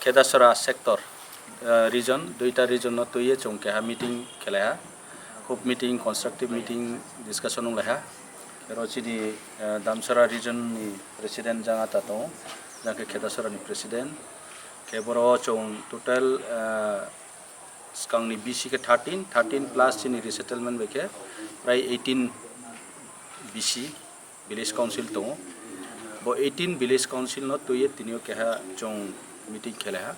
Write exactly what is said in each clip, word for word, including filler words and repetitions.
Khedasora sector, eh, region, duita region no twiwi chwng keha meeting khelaiha. Khub meeting, constructive meeting, discussion wnglaiha. Oro chini, eh, Damsara region ni president jang ata tongo, jang khe Khedasora ni president. Khe boro chwng total, eh, swkangni B C khe thirteen, thirteen plus chini resettlement bai khe prai eighteen B C village council tongo. Bo eighteen village council no twiwi tini o keha chwng meeting khelaiha.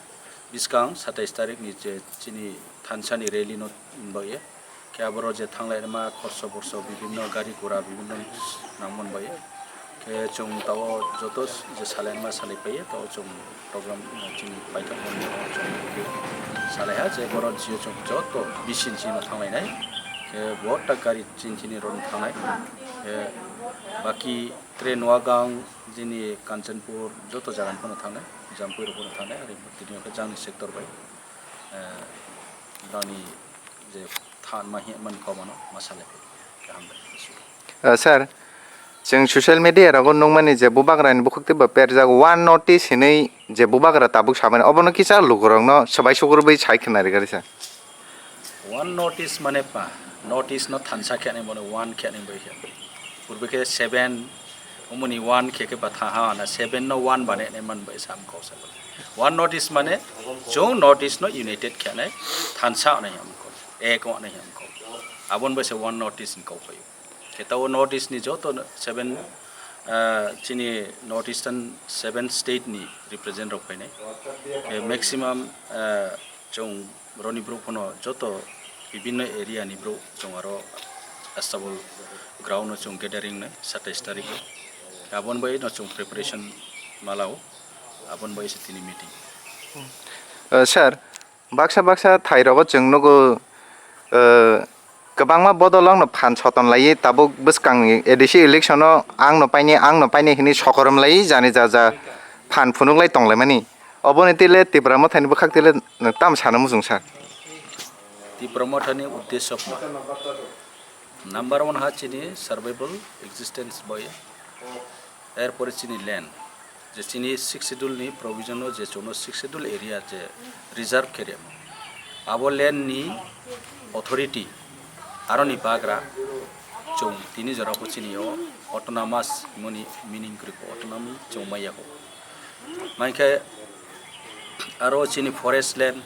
Bwskang satais tarik ni je chini thansa ni rally no bai khe aboro je thanglai ma khorso borso bibinno gari gura bibinno nangmani bai khe chwng tao joto je salai ma salai pai tao chwng program, uh, chini paithak mani chwng salaiha je borok jio chwng joto B C ni chini thanglainai khe bo ta gari chini chini rok thangnai khe baki train wagang jini Kanchanpur joto jaga ni phano thangnai, Jampui rok phano thangnai, ari tini khe jangni sector bai, eh, bani je than ma hi man kau mano ma salai pai khe hambai. Uh, sir, chwng social media rogo nukmani je bubagrani bukhuk tei bo perjak one notice hinwi je bubagra tabuk samani, obono kisa lukurokno swbai sukurwi sai khna rwgari sa. One notice mane pa, notice no thansa khe nai bono one khe nai bai khe. Purbe khe seven, omoni one khe khe ba tha ha na seven no one bane nai man bai sam kau sa. One notice mane chwng notice no united khe nai thansa nai ham kau. Ek nai ham kau. Abon bai se one notice ni kau pai. Khe tao North East ni joto seven, ah, chini North Eastern seven state ni represent rok phainai. Khe maximum, ah, chwng roni brouh phano joto bibinno area ni brouh chwng aro Astabol ground o chwng gathering nai satais tarik o. Abon bai no chwng preparation malao, abon bai se tini meeting. Uh, sir, baksa baksa thai rogo chwng nugo, uh, kwbangma bodol wngno phan soton laiwi tabuk bwskangni A D C election o ang no paini, ang no paini hinwi sokorom laiwi jani ja ja phan phunuk lai tong laimani. Oboni twi le Tipra Mothani bwkhak twi le nwng tamo sana muchung sa? Tipra Mothani uddesho kma? Number one ha chini survival existence bai. Erpore chini land, je chini Sixth Schedule ni provision o je chwngno Sixth Schedule area je reserve khe riyamo, abo land ni authority aroni bagra chwng tini jora bo chini o autonomous himoni meaning kwrwi kho, autonomy chwng maya kho. Maikhe aro chini forest land,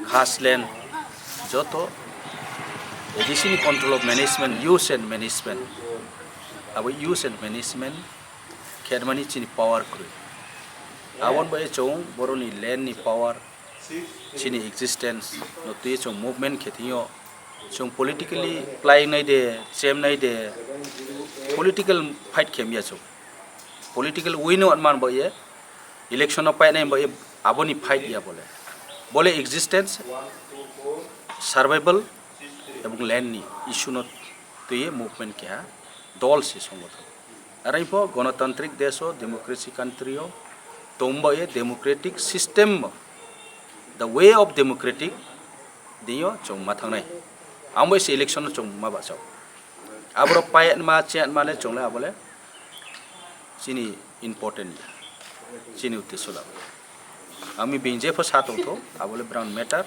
khas land, joto A D C ni control of management, use and management. Abo use and management khermani chini power kwrwi. Aboni bai chwng boroni land ni power, chini existence no twi chwng movement khe thwngyo. Chwng politically play nai de, chem nai de, political fight khe mya chwng. Political win o man bo ye, election o painai bo ye, aboni fight ya bole. Bole existence, survival ebong land ni issue no twi movement keha dol se songothon. Arai pho gonotantrik desh o, democracy country o tong bo ye, democratic system o, the way of democratic dino chwng ma thangnai. Ang bo se election o chwng ma bachao. Aboro payatma, chayatma le chwng le abo le chini important ya, chini uddesho labo. Ami bini jepho sa tongtho, abo le brown matter.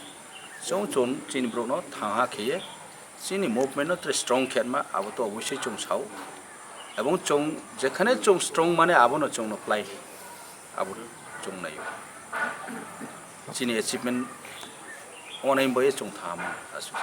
Chwng chwng chini borokno thangha kheye, chini movement no tre strong khe ma, abo to obosoi chwng sao. Ebong chwng jekhane chwng strong mane abono chwngno play, abo chwng naio. Chini achievement onai boye chwng thangha mano aswk.